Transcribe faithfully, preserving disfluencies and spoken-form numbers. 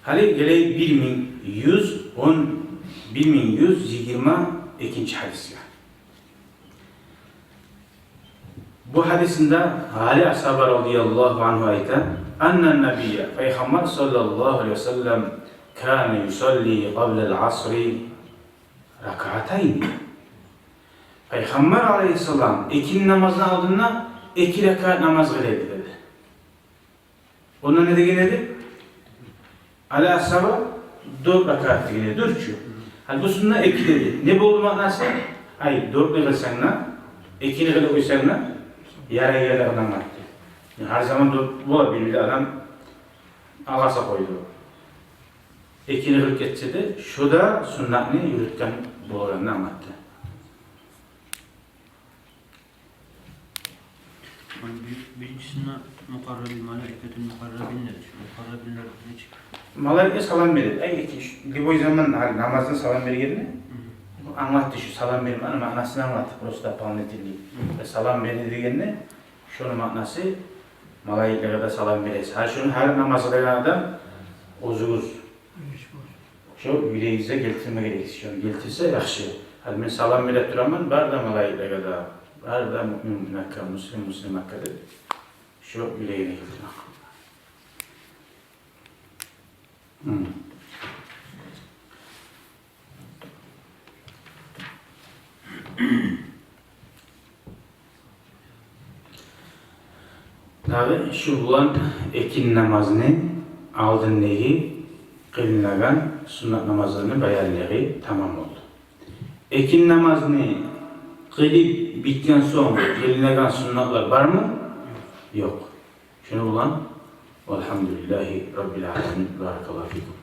Гьали гелейик бир минг юз он, бир минг юз йигирма экинчи гьадисге. Бу гьадисинде Али асгьаба радияллагьу ангьу айта: «Анна набийя, пайхаммар саллаллагьу алайгьи ва саллам, кана юсалли къаблал асри ракаатайни». Пайхаммар алайгьиссалам экинни намазны алдында эки ракаат намаз къыла эди деди. Онда не деген эди? Али асгьаба дёрт ракаат деген эди, дюр чю. Гьали бусунда эки деди. Не болду маънасы? Ай, дёртню къылсанг да, экини къылып къойсанг да, ярай гелегенин англатды. Гьар заман дёрт бола, бир-бир адам алгъасап къойду. Экини къылып гетсе де, шо да суннатны юрютген болгъанны англатды. Бир-, биринчисинде мукъаррабин, малаикатул мукъаррабин деди. Шу мукъаррабинлер нечик? Малайикге салам береди. Ай, эки, ш-, любой заман, гьали намазда салам бергенни англатды, шу салам берме, аны маънасын англатды, просто дополнительный. Салам берди дегенни, шону маънасы, малайиклеге де салам бересиз. Гьали шону гьар намаз къылагъан адам оьзюгюз шо юрегигизге гелтирме герексиз. Шону гелтирсе яхшы. Гьали мен салам бере тураман, бары да малайиклеге де, бары да муъмин муъминатгъа, муслим муслиматгъа деп, шо юрегине гелтирме. Гьм. Дагъы шу булан экинни намазны алдындагъы къылынагъан суннат намазланы баянлары тамам болду. Экинни намазны къылып битген сонг къылынагъан суннатлар бармы? Ёкъ. Шуну булан, валгьамдулиллагьи раббил аламин. Баракаллагьу фикум.